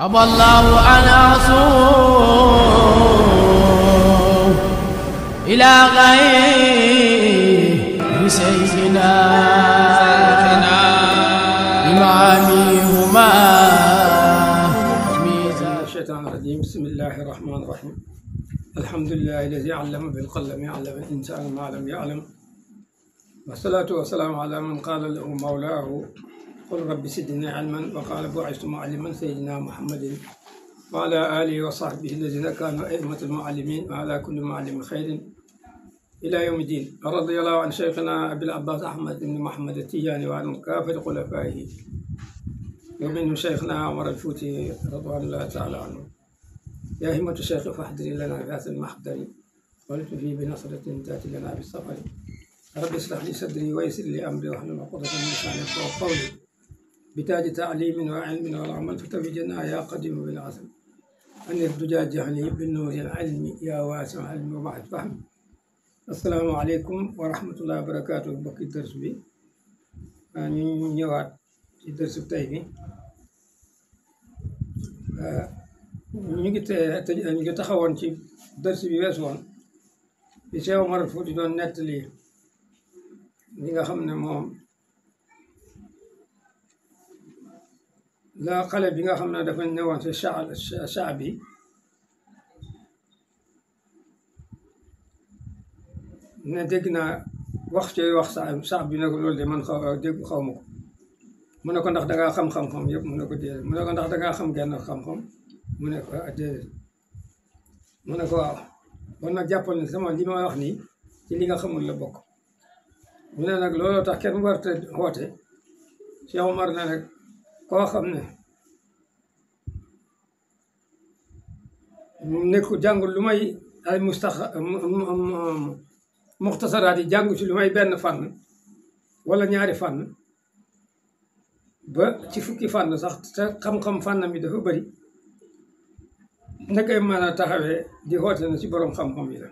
أبى الله أن أصوم إلى غير سيدنا إمامهما الشيطان الرجيم. بسم الله الرحمن الرحيم. الحمد لله الذي علم بالقلم علم الإنسان ما لم يعلم، والصلاة والسلام على من قال له مولاه قل رب زدني علما، وقال بعثت معلما سيدنا محمد وعلى آله وصحبه الذين كانوا أئمة المعلمين، وعلى كل معلم خير إلى يوم الدين. رضي الله عن شيخنا أبي العباس أحمد بن محمد التيجاني وعن كافة خلفائه، ومنهم شيخنا عمر الفوتي رضوان الله تعالى عنه. يا همة الشيخ فاحضري لنا في هذا المحضر ولتفي بنصرة تأتي لنا بالسفر. رب اشرح لي صدري ويسر لي أمري واحلل عقدة من لساني يفقهوا قولي، بتاج تعليم وعلم والعمل فتوجنا يا قديم بالعزم، أن الدجى جهلي بالنور العلم يا واسع العلم وبعد فهم. السلام عليكم ورحمة الله وبركاته. بokki dërs bi ñu ñëwaat ci dërs bi tey bi ñu ngi taxawoon ci dërs bi weesu woon bi Cheikh Omar Fouti doon nettali li nga xam ne moom la xale bi nga xam ne dafa ñëwoon ci caa bi ne dégg naa wax ci wax sax bi ne ko loolu de man xaw ma ko mu ne ko ndax dangaa xam xam-xam yëpp mu ne ko déedéet mu ne ko ndax dangaa xam genn xam-xam mu ne ko déedéet mu ne ko waaw kon nag jàppal ne sama li ma wax nii ci li nga xamul la bokk. mu ne nag looloo tax kenn warta xoote Cheikh Omar ne nag koo xam ne mu nekku jàngul lu may ay muxtasaraat yi jàngu ci lu may benn fànn wala ñaari fànn ba ci fukki fànn sax te xam-xam fànn mi dafa bëri ndekay mën a taxawee di xoote na ci borom xam-xam yi la.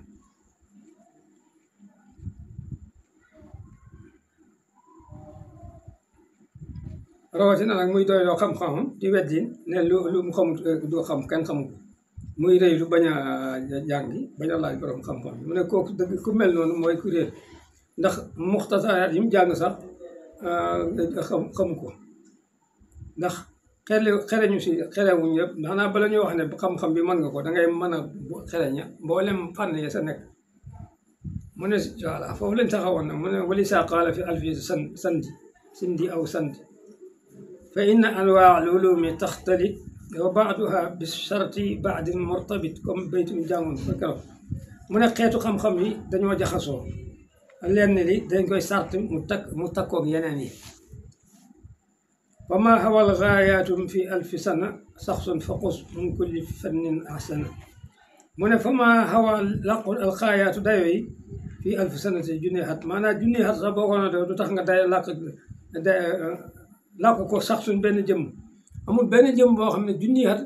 rawatina nag muy doy loo xam-xamam di weddin ne lu mu xamut du xam kenn xamut muy rëy lu bañ a jàngi bañ a laaj borom xam-xam yi. mu ne kooku dëgg ku mel noonu mooy ku réer, ndax muxtasaraat yi mu jàng sax xamu ko, ndax xereñu si xerewuñ yëpp. xanaa bala ñuy wax ne xam-xam bi mën nga ko dangay mën a xereña mboolem fànn yi sa nekk. mu ne voilà foofu lañ taxawoon na mu ne wali saa qaala fi alfi sindi aw sandi fa inna anwaa al-ulumi taxtalif wa baaduha bi sharti baadin murtabit, comme baytum jàngoon fa keroog. mu ne xeetu xam-xam yi dañoo jaxasoo, lenn li dañ koy sart mu takkoog yeneen yi. wa ma hawal gaayatum fi alfi sana saxsun faqus min kulli fannin ahsana. mu ne fa ma hawa laqu alxaayaatu dayo yi fi alfi sanati junni at, maanaam junni at sax boo ko doon def du tax nga day làkk ko sax suñ benn jëmm. amul benn jëmm boo xam ne junni at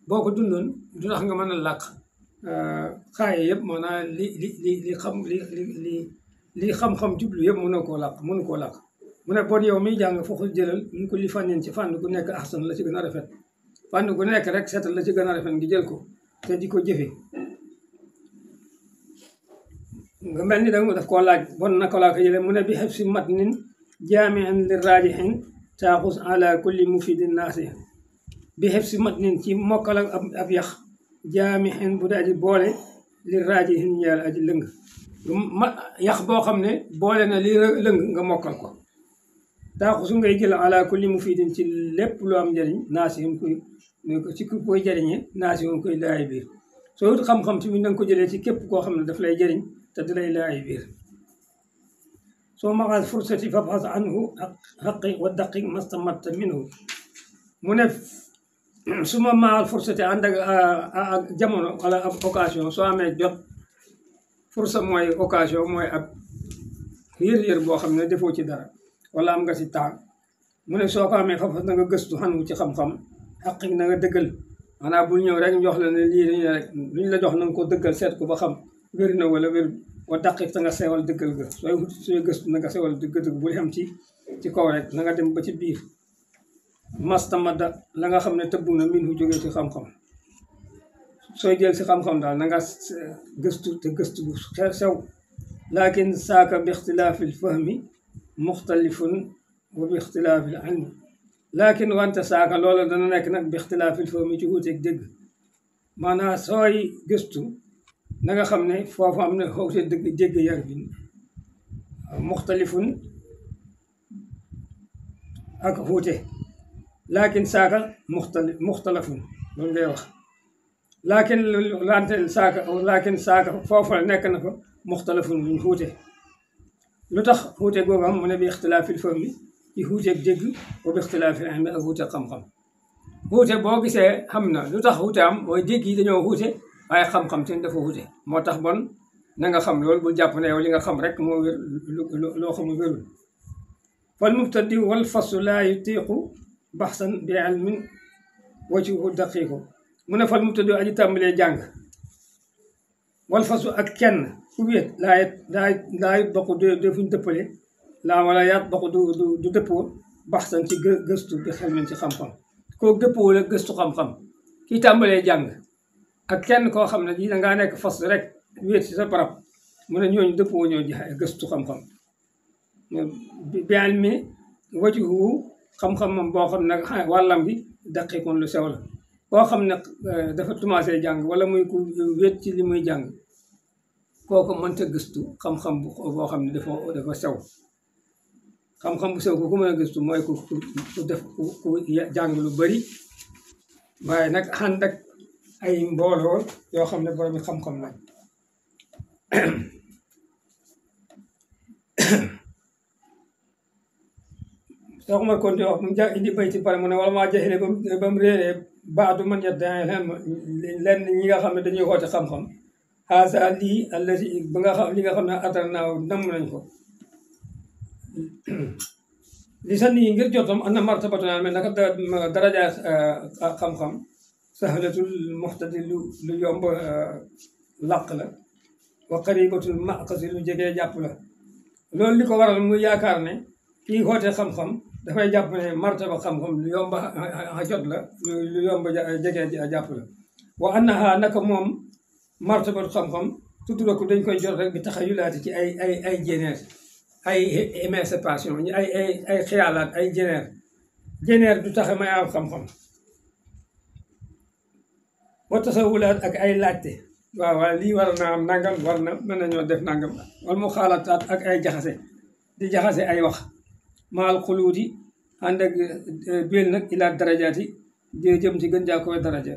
boo ko dundoon du tax nga mën a làkk xaaye yëpp, maanaam li xam-xam jublu yëpp mënu koo làkk. mu ne bon yow miy jàng foofu jëlal ñu ko li fànnin ci fànn gu nekk ahsan la ci gën a rafet, fànn gu nekk rek seetal la ci gën a rafet ngi jël ko te di ko jëfe. nga mel ni danga daf koo laaj bon naka laa ko jëlee. mu ne bi xef si matnin jaami'in li raajihin taaxus ala kulli mufidin naasi. bi xef si matnin ci mokkal ak ab yax jaami'in bu daal di boole li raajihin ñeel aji lëng yax boo xam ne boole na li lëng nga mokkal ko. taaxusu ngay jël ala kulli mufidin ci lépp lu am njëriñ naasi ci ku koy jëriñee naasi moom koy laay biir. soo wut xam-xam ci mi na nga ko jëlee ci képp koo xam ne daf lay jëriñ te di lay laay biir. soo maxaas fursati fabxas anhu xaqi wa daqiq mastamatta minhu. mu ne su ma maxaal fursati ànd ak jamono wala ab occasion, soo amee jot fursa mooy occasion mooy ab yër boo xam ne defoo ci dara wala am nga si temps. mu ne soo ko amee fabxas na nga gëstu xanu ci xam-xam xaqi na nga dëggal, maanaam bul ñëw rek jox la ne lii rek luñ la jox na nga ko dëggal seet ko ba xam wér na wala wér. wa daqiq ta nga sewal dëggal ga sooy gëstu na nga sewal dëgg bul xam ci kaw rek na nga dem ba ci biir. mastamada la nga xam ne tëbbu na min hu jógee ci xam-xam sooy jël si xam-xam daal na nga gëstu te gëstu bu sew lakin saaka bi ixtilaafi lfahmi muxtalifun wa bi ixtilaafi l ilmi lakin wante saaka loola dana nekk nag bi ixtilaafi lfahmi ci wuuteeg dégg maanaam sooy gëstu na nga xam ne foofu am na xawte dëgg jégg yar bi muxtalifun ak wuute lakin saaka muxtalafun loolu ngay wax lakin saaka foofu la nekk na fa muxtalafun luñ xuute lu tax xuute googu am mu ne bi ixtilaafil fahmi ci xuuteeg dégg wa bi ixtilaafil ilmi ak xuuteeg xam-xam xuute boo gisee xam na lu tax xuute am mooy dégg yi dañoo xuute waaye xam-xam seen dafa xuute moo tax bon na nga xam loolu bul jàpp ne yow li nga xam rek moo wér loo xamul wérul fal mubtadi wal faslu laa yutiqu baxsan bi ilmin wajhuhu daqiqu mu ne fal mubtadi aji tàmbalee jàng wal faslu ak kenn ku wéet laa yut baqu defuñ dëppale laa wala yaat baqu du dëppoo baxsan ci gëstu bi xel min ci xam-xam koo dëppoo la gëstu xam-xam kii tàmbalee jàng ak kenn koo xam ne ji dangaa nekk fas rek wéet ci sa barab mu ne ñooñu dëppoo ñoo ji gëstu xam-xam bi ilmi wajhuhu xam-xam moom boo xam ne wàllam bi daqiqun lu sew la koo xam ne dafa commencé jàng wala muy ku wéet ci li muy jàng kooku mënta gëstu xam-xam boo xam ne dafa sew xam-xam bu sew ku mën a gëstu mooy ku jàng lu bari waaye nag ànd ak ay mbooloo yoo xam ne borom xam-xam lañ soo ma kon di wax mu indi bay ci pare mu ne wala maa jaxile ba mu réeree baadu man yadda'i lenn ñi nga xam ne dañuy woote xam-xam xaasa lii allati ba nga xam li nga xam ne atal naaw namm nañ ko li sa nii ngir jotam am na martabatuna mais naka daraja xam-xam sahlatul muxtadi lu yomb làq la wa qaribatul maqasi lu jegee jàpp la loolu li ko waral muy yaakaar ne kii woote xam-xam dafay jàpp ne martaba xam-xam lu yomb a jot la lu yomb jegee jàpp la wa annaha naka moom martabatu xam-xam tudduraku dañ koy jot rek bi taxayulaati ci ay jéneer ay émancipation ay xiyaalaat ay jéneer du taxe may am xam-xam wa tasawulaat ak ay laajte waaw lii war na am nangam war na mën nañoo def nangam wala mu xaalataat ak ay jaxase di jaxase ay wax maal xuluuti ànd ak biel nag ilaa darajaati jëm ci gën jaa koy daraja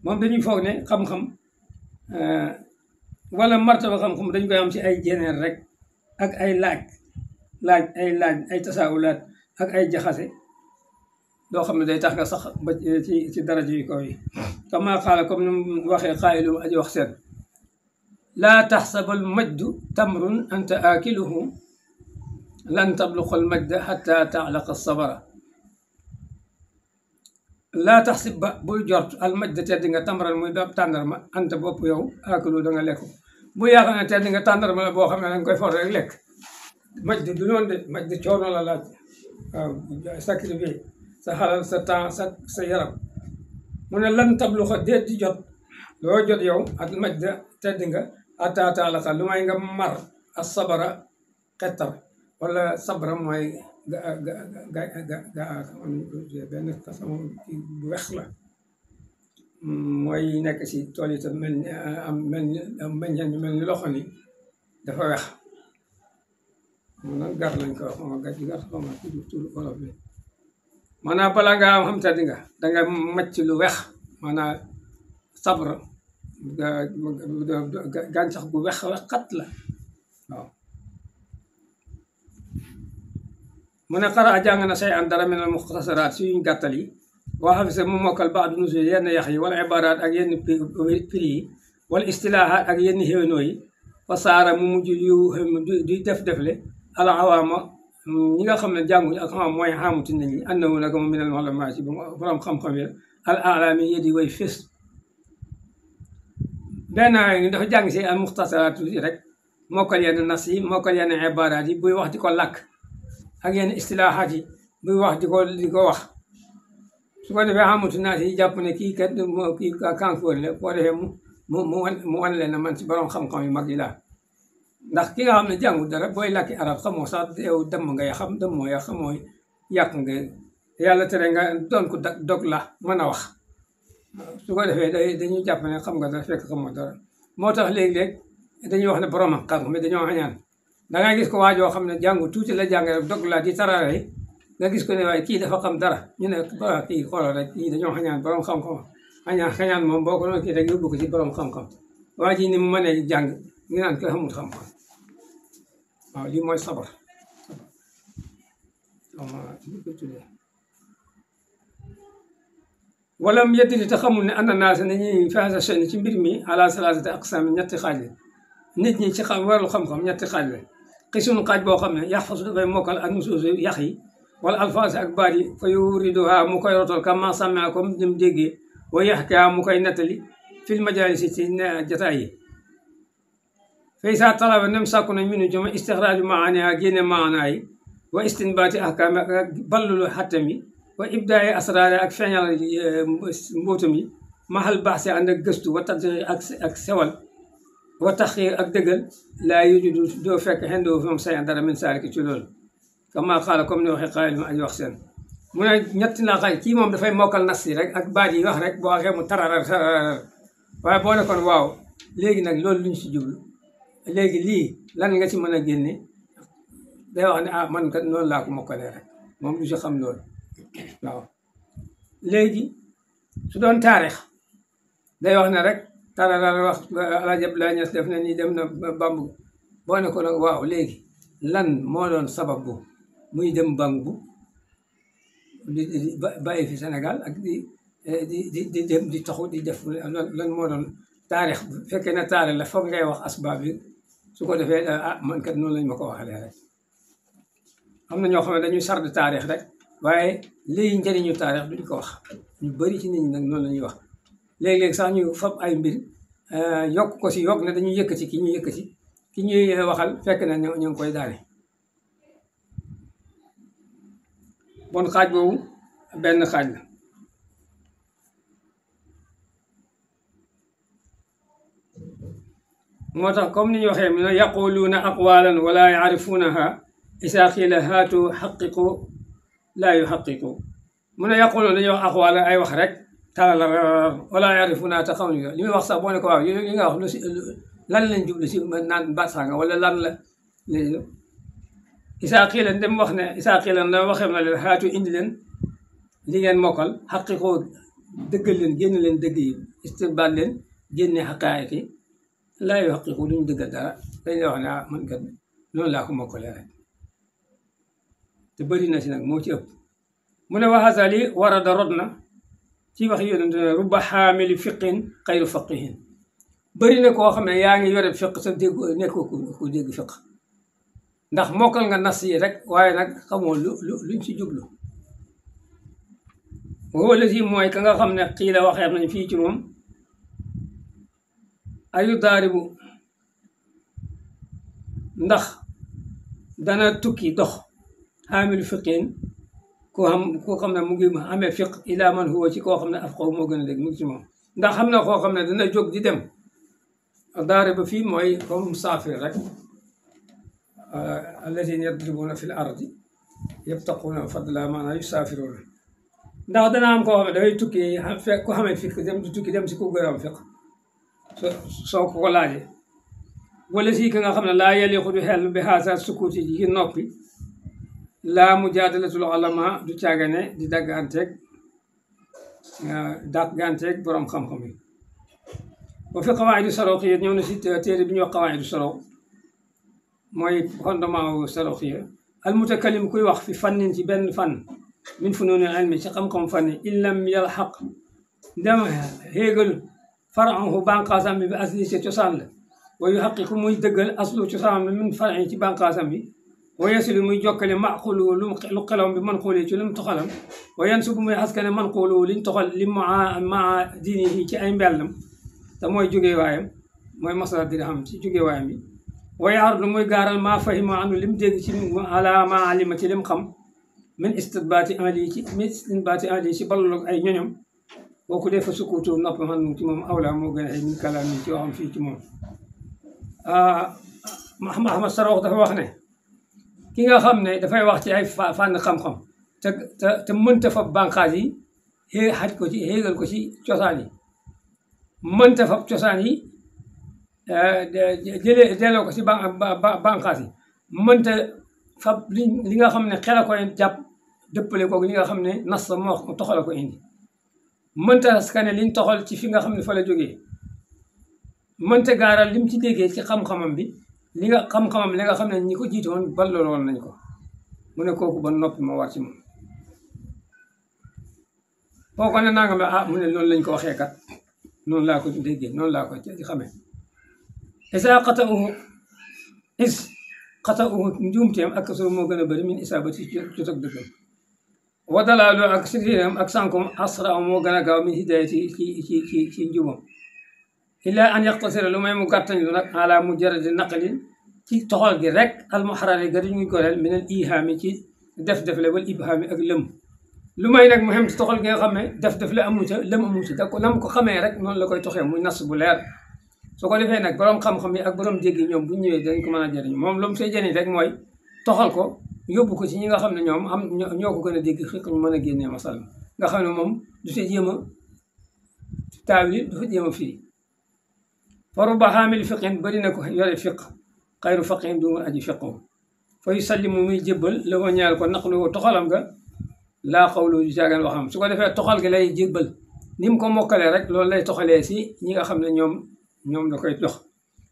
moom dañuy foog ne xam-xam wala martaba xam-xam dañ koy am ci ay jéneer rek ak ay laaj ay tasaawulaat ak ay jaxase loo xam ne day tax nga sax ba ci daraja yu kaw yi kama xaala comme ni mu waxee xaayilu aji wax seen laa taxsabal majdu tamrun anta aakiluhu lan tabluqal majda xata taalaqa sabara laa taxsib ba buy jort al majda tedd nga tamran muy dob tàndarma anta bopp yow aakilu da nga lekk bu yaakaar ne tedd nga tàndarma la boo xam ne danga koy for rek lekk majdu du noonu de majdu coono la laaj waaw sacrifice sa xalal sa temps sa yaram mu ne lan tabluxa déet di jot loo jot yow ak majda tedd nga ataataalaxa lu may nga mar ak sabara xettar wala sabra mooy benn façon bu wex la mooy nekk si tool yi tam mel ni am meññeen bi mel ni loxo ni dafa wex mu nag gar lañ ko wax xama gàcc gar xama tur olof bi maanaam balaa nga am xam tedd nga danga macc lu wex maanaam sabra gàncax gu wex xat la waaw mu ne xara a jàng na say an dara min al muxtasaraat si yuñ gàttal yi waa xafisa mu mokkal baadu nusul yenn yax yi wala ibaraat ak yenn prix yi wala istilaahaat ak yenn xéwénoo yi fa saara mu mujj yu di def-defle ala awaama ñi nga xam ne jànguñu ak xam mooy xaamuti nit ñi annahu naka moom minal ulamaa ci borom xam-xam yi al alaami yi di way fés benn dafa jàng si al muxtasaraat yi rek mokkal yenn nas yi mokkal yenn ibaraat yi buy wax di ko làkk ak yenn istilaahaat yi buy wax di ko wax su ko defee xamatu naa si jàpp ne kii kat moo kii kanfoor la boo defee mu wan leen na man si borom xam-xam yu mag yi laa ndax ki nga xam ne jàngu dara booy làkki arab xamoo sax yow dem ngay xam dem moo ya xamoo yàq nga yàlla tere nga doon ko dog la mën a wax su ko defee dañuy jàpp ne xam nga dara fekk xamoo dara moo tax léeg-léeg dañuy wax ne borom xam-xam dañoo xañaan dangay gis ko waajoo xam ne jàngu tuuti la jàng rek dog laa di tarare nga gis ko ne waaye kii dafa xam dara ñu ne kii xoolal rek kii dañoo xañaan borom xam-xam xañaan moom boo ko doon kii rek yóbbu ko ci borom xam-xam waa ji ni mu mënee jàng ñu naan ko xamul xam-xam waaw lii mooy sabar wala mu yettali te xamul ne ànd naa se nañuy fasa seni ci mbir mi ala salasati aqsam ñetti xaaj la nit ñi ci xam wàllu xam-xam ñetti xaaj la xisuñu xaaj boo xam ne yaxfasu dafay mokkal ak nusuus yax yi wala alfaas ak baat yi fa yuriduha mu koy rotal kama sàmmea comme nim déggee wa yaxkaa mu koy nettali fil majalisi ci jataay yi fay sa talaba nem sàkku nañ minu joma istixraaju maaniha génne maanaa yi wa istinbaati ahkaam ak ballulu xattam yi wa ibdaay asraar ak feeñal mbóotam yi mahal baax si ànd ak gëstu wa tadqiq ak sewal wa taxqiq ak dëggal laa yujudu doo fekk xendoo moom sayan dara min saaliki ci loolu kama xaala comme ni waxee xaayil mu aji wax seen mu ne ñetti naa xaaj kii moom dafay mokkal nas yi rek ak baat yi wax rek boo waxee mu tararar waaye boo ne kon waaw léegi nag loolu luñ si jublu léegi lii lan nga ci mën a génne day wax ne ah man kat noonu laa ko mokkalee rek moom du si xam loolu waaw léegi su doon taarix day wax ne rek tararar wax Alaaji Abdoulaye Niass def na nii dem na Bambu boo ne ko nag waaw léegi lan moo doon sabab bu muy dem Bambu di bàyyi fi Sénégal ak di dem di taxu di def lan moo doon taarix bu fekkee ne taarix la foog ngay wax asbaab yi su ko defee ah man kat noonu lañ ma ko waxalee rek am na ñoo xam ne dañuy sard taarix rek waaye lii njëriñu taarix duñ ko wax ñu bëri ci nit ñi nag noonu la ñuy wax léeg-léeg sax ñu fab ay mbir yokk ko si yokk ne dañuy yëkkati ki ñuy yëkkati ki ñuy waxal fekk na ñu ngi koy daane bon xaaj boobu benn xaaj la moo tax comme ni ñu waxee mu ne yaquluuna aqwalan wala yaarifuunaha isa qiila haatu xaqiqu laa yuxaqiqu mu ne yaquluuna dañuy wax aqwalan ay wax rek talala wala yaarifuunaha te xamuñu li muy wax sax boo ne ko waaw li nga wax lu si lan lañ jublu si naan baat sanga wala lan la isa qiila dem wax ne isa qiila na waxee na leen haatu indi leen li ngeen mokkal xaqiqoo dëggal leen génn leen dëgg yi istinbaat leen génne xaqaayiq yi laa yoo xaqiqu duñu dëggal dara dañ la wax ne ah man kat noonu laa ko mokkalee rek te bëri na si nag moo ci ëpp mu ne waxasa li warada rod na ci wax yonente ne rubba xaamili fiqin xayru faqihin bëri na koo xam ne yaa ngi yore fiq sa dégg nekkoo ko dégg fiq ndax mokkal nga nas yi rek waaye nag xamoo luñ ci jublu wala si mooy ka nga xam ne xii la waxee nañ fii ci moom ayu daaribu ndax dana tukki dox xaamilu fiqin koo xam ne mu ngi amee fiq ila man huwa ci koo xam ne af xaw moo gën a dégg mu ngi ci moom ndax xam na koo xam ne dana jóg di dem daaribu fii mooy comme musaafir rek alladina yadribuna fi l ardi yabtaquuna fadla maanaam yusaafiruuna ndax dana am koo xam ne dafay tukki fekk ku xamee fiq dem di tukki dem si ku gën a am fiq soo ko laajee wala si ka nga xam ne laa yaliqu du xel bi xaasa sukkuuti yi noppi laa mujaadalatul ulama du caagane di dagganteeg borom xam-xam yi ba fi qawaayidu sarox yi ñëw na si téere bi ñuy wax qawaayidu sarox mooy fondement wu sarox yi al mutakalim kuy wax fi fannin ci benn fan min funuuni ilmi ci xam-xam fanni illam yalxaq dem xéegal farahu banqaasam bi asli ci cosaan la wa yuhaqiqu muy dëggal aslu cosaan bi min farahi ci banqaasam bi wa yasilu muy jokkale maqulu lu xelam bi man xuuli ci lu mu toxalam wa yansubu muy askane man xuulu liñ toxal li maa diini ci ay mbellam te mooy jógee waayam mooy masala di xam ci jógee waayam bi wa yaardu muy gaaral maa fahima anu lim dégg ci ala ma alima ci lim xam min istinbaati ali ci ballu ay ñoñom boo ko dee fa sukkutu nopp man ci moom awla moo gën a ay min kalaam yi ci waxam fii ci moom Ahmad Saroox dafa wax ne ki nga xam ne dafay wax ci ay fànn xam-xam te mënta fa bànqaas yi xaj ko ci xéegal ko ci cosaan yi mënta fa cosaan yi jëlee delloo ko ci bànqaas yi mënta fa li nga xam ne xel a koy jàpp dëppale ko li nga xam ne nas sa moo toxal ko indi mënta askane liñ toxal ci fi nga xam ne fa la jógee mënta gaaral lim ci déggee ci xam-xamam bi li nga xam-xamam li nga xam ne ñi ko jiite woon ballool woon nañ ko mu ne kooku ba noppi moo war ci moom foo ko ne nangam la mu ne noonu lañ ko waxee kat noonu laa ko déggee noonu laa ko ci xamee xata'uhu njuumteem ak soo moo gën a bëri min isaabati ci tog dëggam wa dalaalu ak siram ak sànkom asra moo gën a gaaw min hidayati ci njubam illa an yaqtasira lu may mu gàttañ lu nag ala mujarradi naqlin ci toxal gi rek almuharari ga duñuy goreel min al ihaami ci def-defle wal ibhaami ak lëm lu may nag mu xem ci toxal gi nga xam ne def-defle amu ca lëm amu ca da ko nam ko xamee rek noonu la koy toxee muy nas bu leer su ko defee nag borom xam-xam yi ak borom dégg ñoom bu ñëwee dañ ko mën a jëriñ moom lu mu say jëriñ rek mooy toxal ko yóbbu ko ci ñi nga xam ne ñoom ñoo ko gën a dégg xiq ñu mën a génnee masal nga xam ne moom du see jéem a taawil du fa jéem a firi faru ba xaamil fiqin bëri na ko yore fiq xayru faqin du aji fiqo fa yu sallimu muy jébbal la ko ñaal ko naqlu toxalam nga laa xawlu du jaagan waxam su ko defee toxal gi lay jébbal ni mu ko mokkalee rek loolu lay toxalee si ñi nga xam ne ñoom da koy dox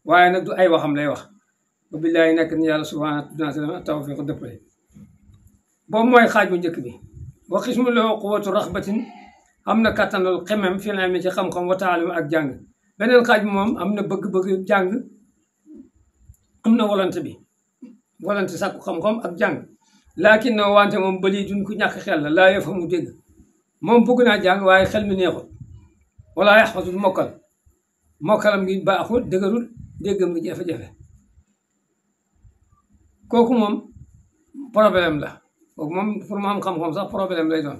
waaye nag du ay waxam lay wax ba billaahi nekk ni yàlla subhaanahu wa taala tawfiq dëppale boobu mooy xaaj bu njëkk bi wa xismu loo quwatu raxbatin am na kattanal xemem fi na mi ci xam-xam wa taalim ak jàng beneen xaaj bi moom am na bëgg-bëgg jàng am na volonté sàkku xam-xam ak jàng laakin no wante moom bëli duñ ko ñàkk xel la laa yafamu dégg moom bëgg naa jàng waaye xel mi neexul wala yaxfasul mokkalam gi baaxul dëgërul déggam gi jafe-jafe kooku moom problème la kooku moom pour mu am xam-xam sax problème lay doon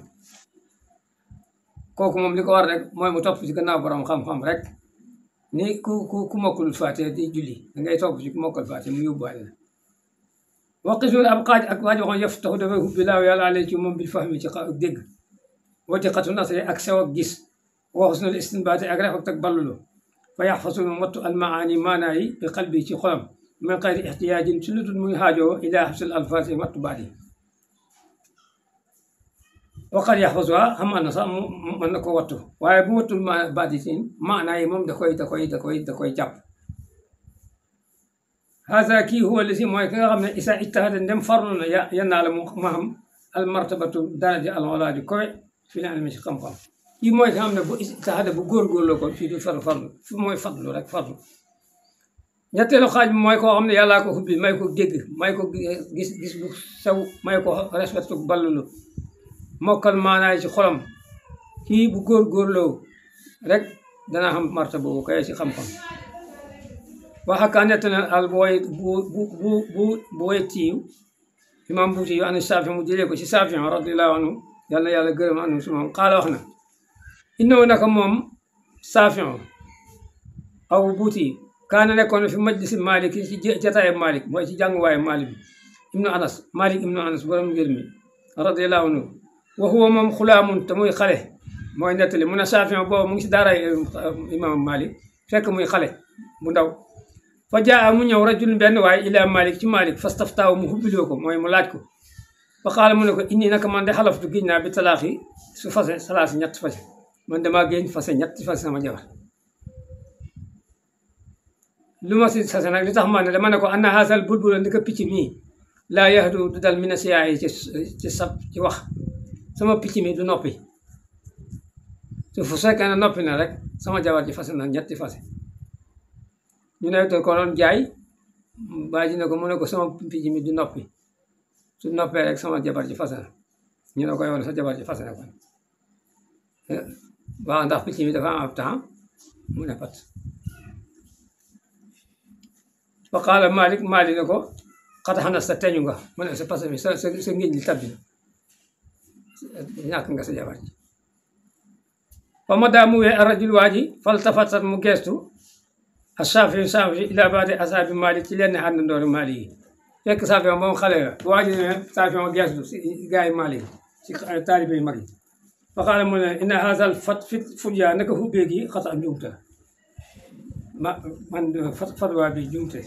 kooku moom li ko war rek mooy mu topp ci gannaaw borom xam-xam rek ni ku mokkulul faate di julli da ngay topp ci ku mokkal faate mu yóbbuwaale la waqisul ab xaaj ak waaj waxoon yëf taxu dafay hubbi laaw yàlla ale ci moom bil fahmi ci dégg wati xatu nasri ak sew ak gis waxusnal istinbaati ak rafet ak ballulu fa yaxfasul wattu almaani maanaa yi bi xalbi ci xolam min xayri ixtiyaajin ci lu dul muy xaajoo ilaa xabsil alfaasi wattu baat yi waqad yaxfasuha xamaan na sax mën na ko wattu waaye bu wattul baat yi ci maanaa yi moom da koy jàpp hasa kii huwa li si mooy ki nga xam ne isa ijtahada ndem farlu na yannaa la mu xam al martabatu daraja al olaa di kowe fi ne almi ci xam-xam kii mooy ki nga xam ne bu ijtahada bu góorgóorloo ko fii du farlu fi mooy fadlu rek fadlu ñetteelu xaaj bi mooy koo xam ne yàllaa ko xubbi may ko dégg may ko gis bu sew may ko respecté bu ballulu mokkal maanaay ci xolam kii bu góorgóorloo rek dana xam martaba bu koy ci xam-xam waxakaa nett na al bu way tiiw imam buuti yu an Saafi mu jëlee ko ci Saafi radiyallaahu anhu yàlla gërëm anu si moom xaala wax na innahu naka moom Saafi aw buuti kaana nekkoon fi majlisi Malik ci jataayu Malik mooy ci jànguwaayu Malik Malik ibnu Anas borom ngir mi radiyallaahu anhu wa huwa moom xulaamun te muy xale mooy nettali mu ne Saafi boobu mu ngi si daaraay imam Malik fekk muy xale bu ndaw fa jaa mu ñëw rajul benn waaye ila Malik ci Malik fastaftaaw mu hubbiloo ko mooy mu laaj ko fa xaala mu ne ko inni naka man de xalaftu giñ naa bi talaaxi su fase salaasi ñetti fase man damaa génn fase ñetti fase sama jabar lu ma si fase nag li tax ma ne dama ne ko anna haasal bulbula ndi ko picc mii laa yahdu du dal mina siyaa yi ci wax sama picc mi du noppi su fekkee ne noppi na rek sama jabar ji fase na ñetti fase ñu ne ko doon jaay bàyyi ne ko mu ne ko sama picc mi du noppi su noppee rek sama jabar ji fase na ñu ne ko yow sa jabar ji fase na kon waaw ndax picc mi dafa am ab temps mu ne pat fa qaala Malik ne ko xata xanas sa teñu nga mu ne sa fase mi sa ngéej li tabbi na ñàkk nga sa jabar ji fa ma daa mu wee arrajul waa ji faltafatat mu geestu a Saafi ila baadi asaabi Malik ci lenn àndandoori Malik yi fekk Saafi moom xale la waa ji ne Saafi geestu si gars yi Malik si taalibe yu mag yi fa xaala mu ne inna haasal futya naka xubbee gi xata njuumte la man fatwa bi njuumte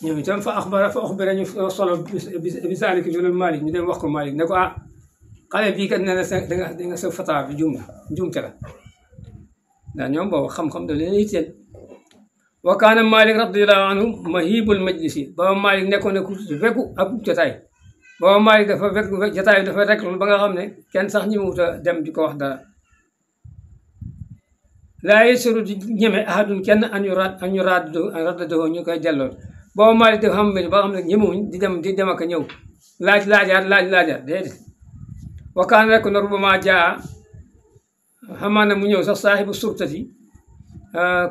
ñoom itam fa axbara ñu solo bi saaliki bi loolu Malik ñu dem wax ko Malik ne ko xale bii kat nee na danga sa fatwa bi njuumte la ndax ñoom boobu xam-xam da leen yitteel wa kaana Malik radiyallahu anhu mahibul majlisi booba Malik nekkoon ne ku fekku ak jotaay booba Malik dafa fekk jotaay dafa rek loolu ba nga xam ne kenn sax ñi muta dem di ko wax dara laa yasiru di ñeme ahadun kenn añu raddadoo ñu koy delloo booba Malik dafa xam ba xam ne ñemewuñ di dem ak a ñëw laajaat déedéet wa kaana rek na rubama jaa xamaa na mu ñëw sax saaxibu surtati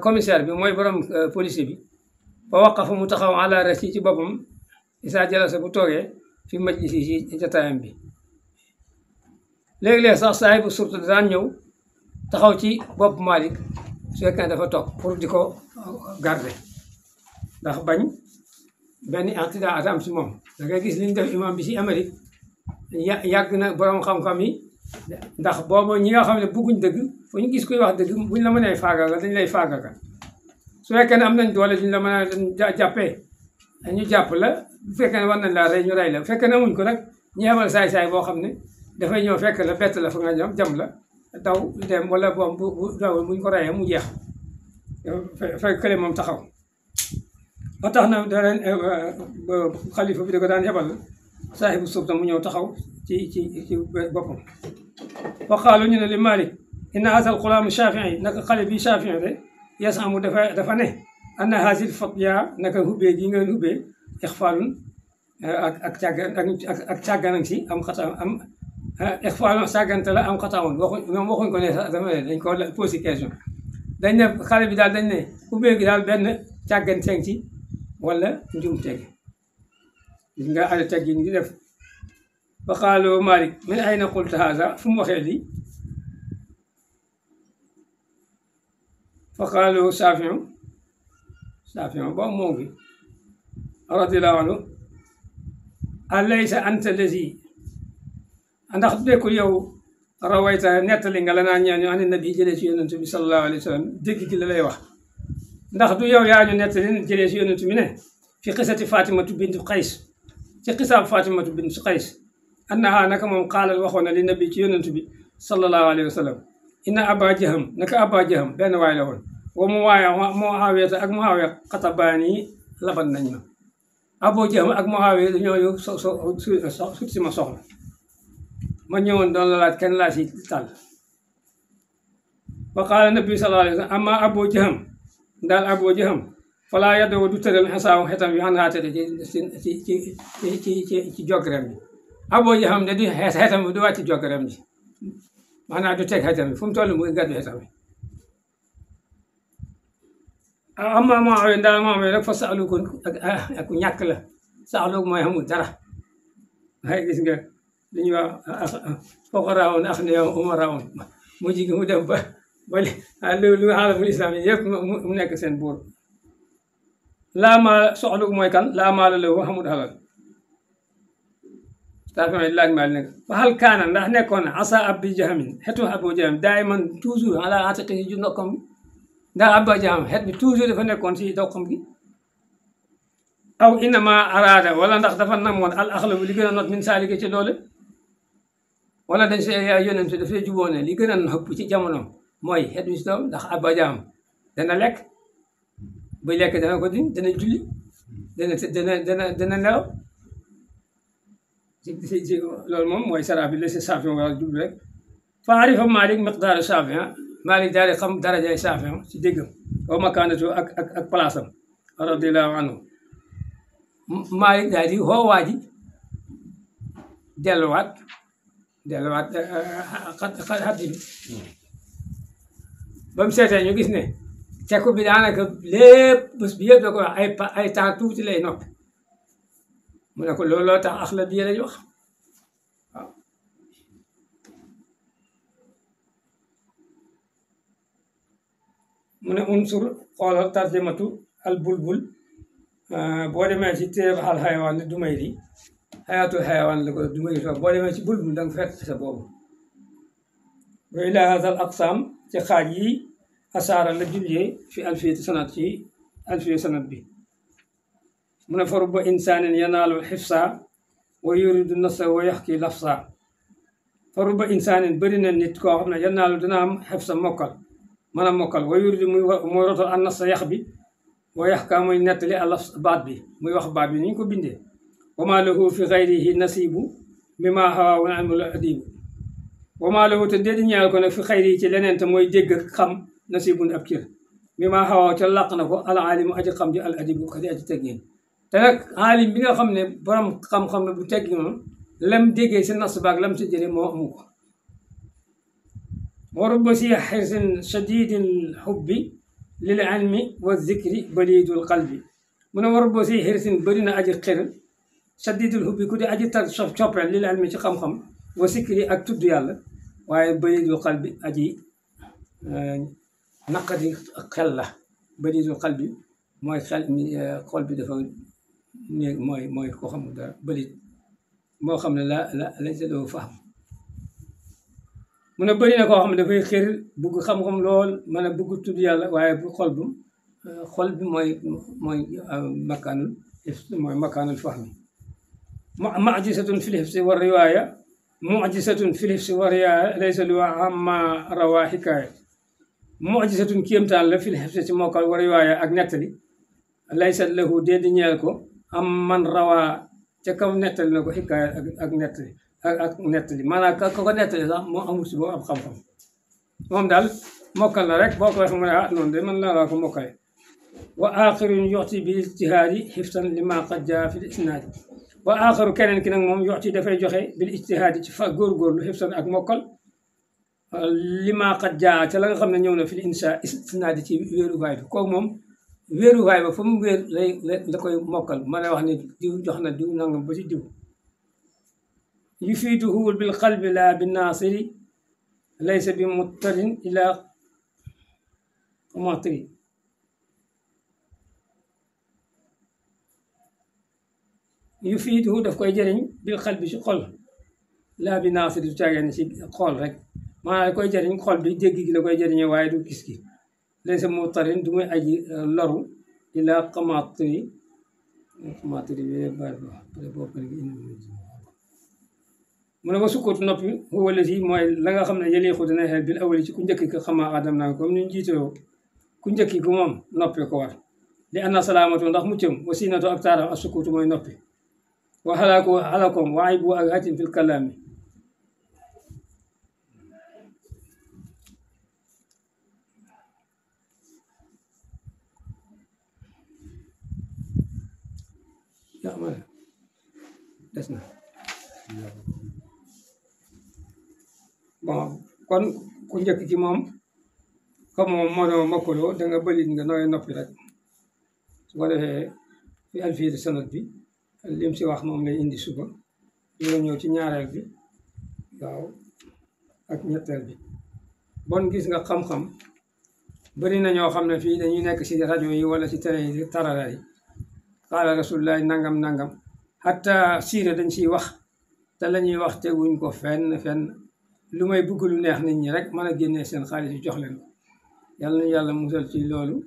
commissaire bi mooy borom policier bi fa waqafa mu taxaw ala rasi ci boppam isaa jalasa bu toogee fi majlisi ci jotaayam bi léegi-léeg sax saaxibu surtati daan ñëw taxaw ci bopp Malik su fekkee dafa toog pour di ko garder ndax bañ benn incident am si moom da ngay gis li ñu def imam bi si Amérique yàgg na borom xam-xam yi ndax boobu ñi nga xam ne bëgguñ dëgg fu ñu gis kuy wax dëgg buñ la mënee faagaagal dañ lay faagaagal su fekkee ne am nañ doole duñ la mën a jàppee ñu jàpp la bu fekkee ne war nañ laa rey ñu rey la bu fekkee ne amuñ ko nag ñu xamal saay-saay boo xam ne dafay ñëw fekk la bett la fa nga jam la daw dem wala boom bu daw buñ ko reyee mu jeex fekk kële moom taxaw ba tax na danañ xalifa bi da ko daan yebal saaxibu sulta mu ñëw taxaw ci boppam fa xaalu ñu ne li Malik inna haasal xulaamu Shafii naka xale bi Shafii de yasamu dafa ne anna haasil fatya naka hubbee gi ngeen hubbee ixfaalun ak càggan si am xata am ixfaalun càggante la am xata woon ñoom waxuñ ko ne sax dama ne dañ ko posé question dañ ne xale bi daal dañ ne hubbee gi daal benn càggan seng ci wala njum teg gis nga ala teg yi ngi def fa qaalu Malik min ayna qulta haza fu mu waxee lii fa qaalu Saafiyu boobu moo ngi radiyallahu anhu alaysa anta lazi ndax nekkul yow rawayta nettali nga la naa ñaan an nabi jëlee si yonent bi sallallahu alayhi wa sallam dégg gi la lay wax ndax du yow yaa ñu nettali jëlee si yonent bi ne fi xisati Fatimatu bintu Qays ci xisaab Fatimatu bintu Qays annaha naka moom xaalal waxoon na li nabi ci yonent bi sallallahu alayhi wa sallam inna aba jaham naka aba jaham benn waay la woon wa mu waaye Muawiyata ak Muawiya xatabaani laban nañ ma Abu Jaham ak Muawiya dañoo sut si ma soxla ma ñëwoon doon la laaj kenn laa si tàll wa qaala nabi sallallahu alayhi wa sallam amma Abu Jaham daal Abu Jaham falaa yaddoo du tëral xesaaw xetam yu xan xaatade ci jogreem bi Abu Jaham ne du xetam bi du wàcc jogreem ji maanaam du teg xetam bi fu mu toll mu gàddu xetam bi amma Muawiya daal Muawiya rek fa saxlu ko ak ñàkk la saxlu mooy xamul dara waaye gis nga li ñuy wax foqaraawoon ak ne umaraawoon mu jigi mu dem ba lu xaalamul islam yi yëpp mu nekk seen buur laa maa soxlu mooy kan laa maa la loo xamul xalal Saafiyu laaj maa nekk fa hal kaana ndax nekkoon na asa Abi Jahamin xetu Abu Jaham daay man toujours ala atiqi ju ndokkam ndax Abu Jaham xet bi toujours dafa nekkoon si doxam gi aw innama araada wala ndax dafa namoon al axlabu li gën a not min saalika ci loolu wala dañ see yonent dafay juboone li gën a nëpp ci jamono mooy xet bi si doom ndax Abu Jaham dana lekk buy lekk dana ko din dana julli dana nelaw si loolu moom mooy sara bi la si Saafiyu wala jublu rek fa arifa Malik miqdaar Saafiyu Malik daal di xam darajay Saafiyu ci déggam wa makaanatu ak place am radiyallahu anhu Malik daal di xoo waa ji delluwaat xatti bi ba mu seetee ñu gis ne cekku bi daanaka lépp bés bi yëpp da ko wax ay temps tuuti lay noppi mu ne ko looloo tax axla bi lañ wax mu ne unsur xoolal tarjamatu al bulbul boo demee ci téere al xayawaan ne Dumayri xayaatul xayawaan la ko Dumayri boo demee ci bulbul da nga fekk sa boobu wa ilaa haazal aqsaam ci xaaj yi asaara la jullee fi alfiyati sanat ci alfiya sanat bi mu ne fa rubba insaanin yanaalu xifsa wa yuridu nasa wa yaxki lafsa fa rubba insaanin bëri na nit koo xam ne yanaalu dina am xifsa mokkal mën a mokkal wa yuridu muy rotal an nasa yax bi wa yaxka muy nettali a lafs baat bi muy wax baat bi ni ñu ko bindee wa maa lahu fi xayrihi nasibu mimma hawaa wa amul adibu wa maa lahu te déedi ñaal ko ne fi xayrihi ci leneen te mooy dégg ak xam nasibun ab cër mimma hawaa ca làq na ko al alimu aji xam ji al adibu ka di aji teggeen te nag aalim bi nga xam ne borom xam-xam ne bu teggi moom lam déggee si nas baag lam si jële moo amu ko wa rubba si xirsin shadidil xubbi lil ilmi wa zikri balidul qalbi mu ne wa rubba si xirsin bëri na aji xir shadidul xubbi ku di aji tar coppeel lil ilmi ci xam-xam wa zikri ak tudd yàlla waaye balidul qalbi aji naqadi xel la balidul qalbi mooy xel xol bi dafa néeg mooy koo xam dara bëlit moo xam ne la sa doo faam mu ne bëri na koo xam ne dafay xër bugg xam-xam lool mën a bugg tudd yàlla waaye bu xol bi mooy makaanul fahmi mu'jizatun fil hifzi wa riwaaya mu'jizatun fil hifzi wa riwaaya laysa li amma rawaa hikaaya mu'jizatun kéemtaan la fil hifzi ci mokkal wa riwaaya ak nettali laysa lahu déedi ñeel ko am man rawaa ca kaw nettali na ko xikaaya ak nettali maanaam ka ko nettali sax moo amul si boobu ab xam-xam moom daal mokkal na rek boo ko waxee mu ne noonu de man laa ko mokkale wa axirun yoxti bi ijtihaadi xiftan li ma qad jaa fi l isnaadi wa axiru keneen ki nag moom yoxti dafay joxe bil ijtihaadi ci fa góorgóorlu xiftan ak mokkal li ma qad jaa ca la nga xam ne ñëw na fi l isnaadi ci wéeruwaay bi kooku moom wéeruwaay ba fa mu wéer la koy mokkal ma lay wax ne diw jox na diw nangam ba ci diw yufiiduhu bil qalbi la bi naasiri laysa bi muttarin ila matri yufiiduhu daf koy jëriñ bil qalbi ci xol la bi naasiri du caageen ci xol rek maanaam koy jëriñ xol bi dégg gi la koy jëriñee waaye du gis gi laysa muttarin du muy aji loru ila xamaatiri mu ne ba sukkuut noppi wala si mooy la nga xam ne yëleexu dina xel bil awali ci ku njëkk ki xamaa adam naa comme ni ñu jiitoo ku njëkk ki moom noppi ko war li anna salaamatu ndax muccam wasinatu ak taaram ak sukkuutu mooy noppi wa xalakoom wa aybu ak hatim fil kalaami des na bon kon ku njëkk ci moom comme moom moo doon mokkaloo da nga bëlit nga nooy noppi rek su ko defee fi alfiyati sanad bi lim si wax moom lay indi suba ñu la ñëw ci ñaareel bi waaw ak ñetteel bi bon gis nga xam-xam bëri na ñoo xam ne fii dañuy nekk si rajo yi wala si télé yi tarara yi qaala rasulullah nangam nangam hatta siira dañ siy wax te la ñuy wax teguñ ko fenn lu may bëgg lu neex nit ñi rek mën a génnee seen xaalis yi jox leen ko yàlla na yàlla musal ci loolu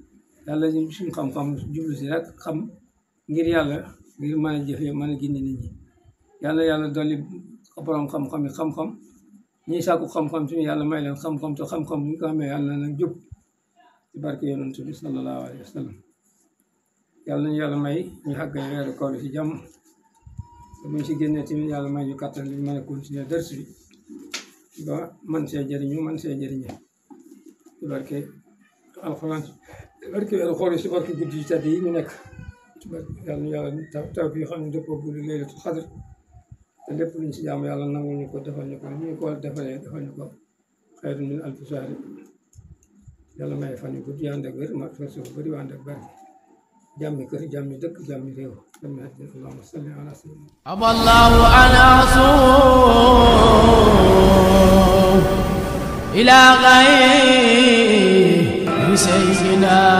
yàlla suñu xam-xam jublu si rek xam ngir yàlla ngir mën a jëfee mën a génne nit ñi yàlla dolli borom xam-xam yi xam-xam ñii sàkku xam-xam suñu yàlla may leen xam-xam te xam-xam bu ñu ko xamee yàlla na nag jub ci barke yonent bi sallallahu alayhi wa sallam yàlla nañu yàlla may ñu xàggale weeru koor ci jàmm te buñ si génnee tamit yàlla may ñu kàttan li mën a continuer dërs bi ba man see jëriñu ci barke alxuraan ci barke weeru koor ci barke guddi yu tedd yi ñu nekk ci barke yàlla na yàlla taw bi xam ne dëppoo guddi laylatul xadr te lépp luñ si jàmm yàlla nangul ñu ko defal ñu ko ñu ko defalee defal ñu ko xayru min alfi shahri yàlla may fan yu gudd ànd ak wér ma fesu bëri ànd ak barke jàmmi kër jàmmi dëkk jàmmi réew jàmmi àddina allahumma salli ala sayyidina aballahu ana asu ila ghayri ليسنا